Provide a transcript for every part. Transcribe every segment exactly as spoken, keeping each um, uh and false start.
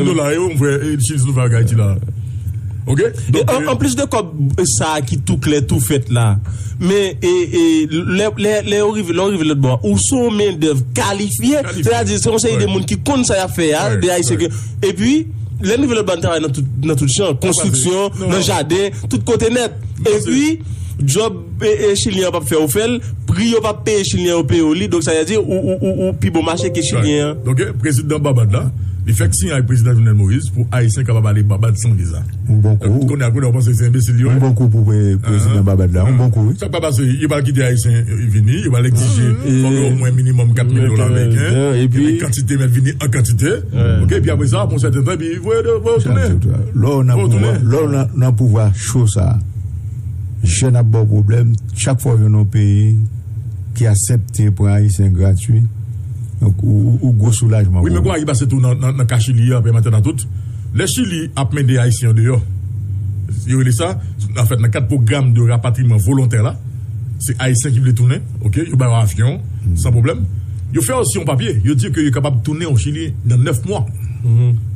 Dola yo, m frè, e, Chili sou fè ak Ayiti la. Ok? Donk, an, e, anplis de kòb, e, sa a ki tou klè, tou fèt la. Men, e, e, lè, lè, lè yo rive, lè yo rive lòt bò a, ou se yon mendèv kalifye. Kalifye. Sètadi, se yon seri de moun ki konn sa y ap fè a, de Ayisyen ke, epi, lè n rive lòt bò a, n travay nan tout, nan tout chan, konstriksyon, nan jaden, tout kote nèt. Epi, djòb, e, e, Chilyen an p ap fè ou fè l, pri yo p ap peye Chilyen yo peye w li, donk sa vle di ou, ou, ou, ou pi bon mache ke Chilyen an. Donk, e, prezidan Babad la, li fèk siyen ak prezidan Jovenel Moïse pou Ayisyen kapab ale Babad san viza. Yon bon kou. Donk, kounye a, kounye a, w panse se enbesil yo ye? Yon bon kou pou pre-, prezidan Babad la, yon bon kou, wi. Sa k pral pase, yo pral kite Ayisyen, e, vini, yo pral egzije, fòk yo omwen minimòm kat mil dola ameriken, epi kantite mèt vini an kantite. Ok, epi apre sa, pou yon sèten tan, epi voye yo, voye yo tounen. Lè w nan pouvwa, lè w nan, nan pouvwa cho sa a, jèn ap ba w pwoblèm, chak fwa w jwenn yon peyi ki aksepte pran Ayisyen gratwi, donk ou, ou, ou gwo soulajman pou ou. Wi, men konba ki pase tou nan, nan, nan ka Chili a, pèmèt nou tout. Lè Chili ap mete Ayisyen andeyò, yo rele sa, anfèt, nan kad pwogram de rapatriman volontè la, se Ayisyen ki vle tounen, ok, yo ba yo avyon, san pwoblèm. Yo fè osi yon papye, yo di ke yo kapab tounen o Chili nan nèf mwa.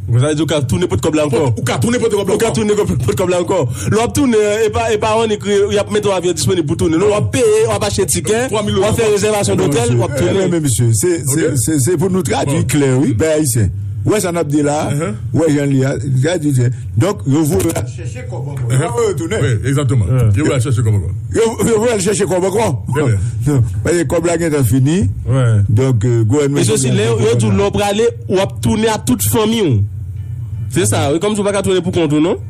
Sa vle di ou ka tounen pot kòb la ankò. Ou ka tounen pot kòb la ankò. Ou ka tounen pot kòb la ankò. Lè w ap tounen, e pa, e pa annik y ap mete yon avyon disponib pou tounen. Non, w ap peye, w ap achte tikè, w ap fè rezèvasyon dotèl, w ap tounen. Men, men, mesye, se, se, se, se pou nou tradui klè, wi, bay Ayisyen. Ou wè sa n ap di la, ou wè jan l ye a, tradui klè. Donk, yo voye yo al chèche kòb ankò. Yo pa voye yo tounen. Wi, egzakteman. Yo voye al chèche kòb ankò. Yo, yo voye al chèche kòb ankò. Paske kòb la gentan fini. Donk, e, gouvènman. E se osi, lè yo, yo di w lè w prale, w ap tounen a tout fanmi w. Se sa, wi, kòmsi w pa ka tounen pou kont ou, non?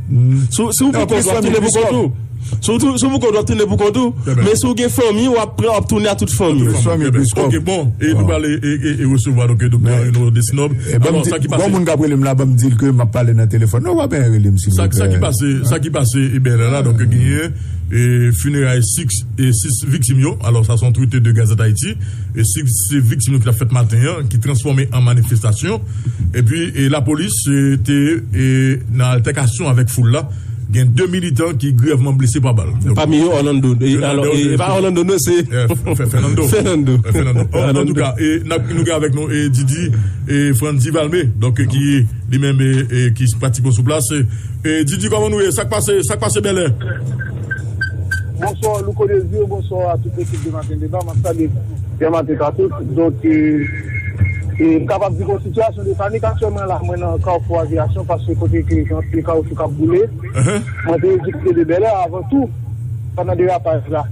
Si, si w pou kont ou, w ap tounen pou kont ou. Si w tou-, si w pou kont ou, w ap tounen pou kont ou. Men si w gen fanmi, w ap pran, w ap tounen a tout fanmi w. Fanmi plis kòb. Ok, bon, e nou pral, e, e, e resevwa, donk, doktè Arnaud Desinop. Alò, sa ki pase? Bon, moun k ap rele m la, ban m di l ke m ap pale nan telefòn. Non, w ap rele m, silvouplè. Sa ki pase, sa ki pase, e, Bèlè la, donk, genyen, e, fineray sis, e, sis viktim yo. Alò, sa se yon tweet de Gazette Haïti. E sis viktim yo ki t ap fèt maten an, ki transfòme an manifestasyon. Epi, e, lapolis, e, te, e, nan altèkasyon avèk foul la. Gen de militan ki griyèvman blese pa bal. Pami yo, Orlando. E, alò, e, e pa Orlando, non, se Fernando. Fernando. Fernando. An, an tou ka, e, n ap, nou gen avèk nou, e, Didi, e, Frandy Valmé, donk, e, ki li menm, e, e, ki pratikman sou plas. E, e, Didi, kòman nou ye? Sa k pase, sa k pase Bèlè? Bonswa, Louko Désir, bonswa a tout ekip de Maten Deba. M ap salye Pierre Martin Catholique. Donk, e, e, m kapab di ke yon sitiyasyon de panik aktyèlman la, mwen nan Kafou Aviyasyon, paske kote ke gen anpil kawoutchou k ap boule. Mwen te di kote de Bèlè avan tou, pandan derapaj la,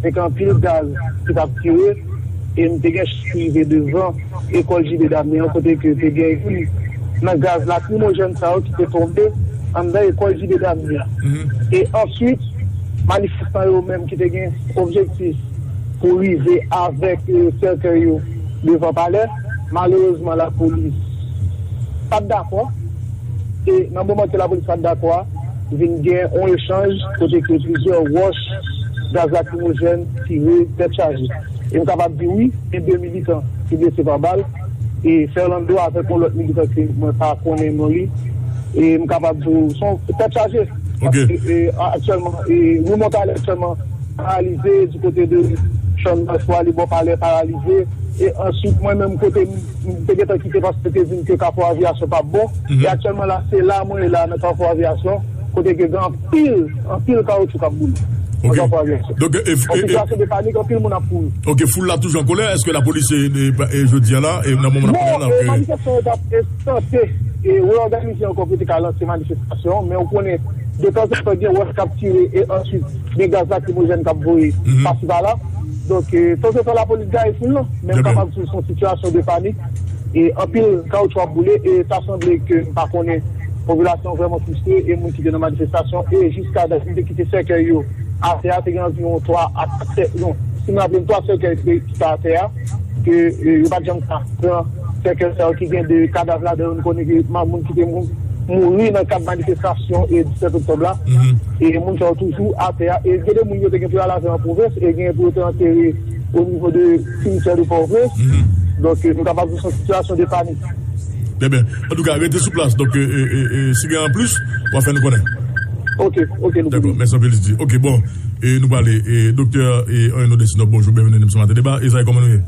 te gen anpil gaz ki t ap tire, e m te gen chans rive devan ekòl J B Damien an, kote ke te gen youn nan gaz lakrimojèn sa yo ki te tonbe anndan ekòl J B Damien an. E answit, manifestan yo menm ki te gen objektif pou rive avèk, e, sèkèy yo devan palè, malerezman, lapolis pa t dakò. E nan moman ke lapolis pa t dakò a, vin gen yon echanj kote ke plizyè wòch gaz lakrimojèn tire tèt chaje. E m kapab di wi, gen de militan ki blese pa bal. E Fernando avèk yon lòt militan ke mwen pa konnen non li. E m kapab di w, se yon tèt chaje. Paske, e, aktyèlman, e, Ri Montalè aktyèlman paralize, di kote de Channmas pou ale bò palè paralize. E answit, mwen menm kote m, m te gentan kite paske te di m ke Kafou Aviyasyon p ap bon. E aktyèlman la, se la mwen ye la nan Kafou Aviyasyon, kote ke gen anpil, anpil kawotchou k ap boule nan Kafou Aviyasyon. Donk, e, e, e, sitiyasyon de panik, anpil moun ap kouri. Ok, foul la toujou an kolè. Èske lapolis, e, e, e, jodi a la, e, nan moman n ap pale la, e, manifestan yo t ap, e, tante, e, reyòganize ankò pou yo te ka lanse manifestasyon, men ou konnen, de tanzantan, gen wòch k ap tire e answit gen gaz lakrimojèn k ap voye pasi pala. Donk, e, tanzantan, lapolis gaye foul lan, men m kapab di w se yon sitiyasyon de panik. E anpil kawotchou ap boule, e ta sanble ke m pa konnen popilasyon an vrèman fristre, e moun ki te nan manifestasyon, e jiska dat, m te kite sèkèy yo atè a, te gen anviwon twa a kat sè-, non, si m raple m, twa sèkèy ki te, ki te atè a, ke, e, yo pa t janm ka pran sèkèy sa yo ki gen de kadav ladan yo, nou konnen ke ma-, moun ki te mou-, mouri nan kad manifestasyon, e, disèt oktòb la. E moun sa yo toujou atè a. E gen de moun yo te gen pou yo al avè yo an pwovens, e gen pou yo te antere o nivo de simityè de Pòtoprens. Donk, e, nou kapab di se yon sitiyasyon de panik. Trè byen. Antouka, rete sou plas. Donk, e, e, e, e, si gen anplis, w a fè nou konnen. Ok, ok, nou. Dakò, mèsi anpil, Didi. Ok, bon. E nou prale. E, doktè, e, Arnaud Desinop, bonjou, byenveni nan emisyon Maten Deba. E sa, kòman nou ye?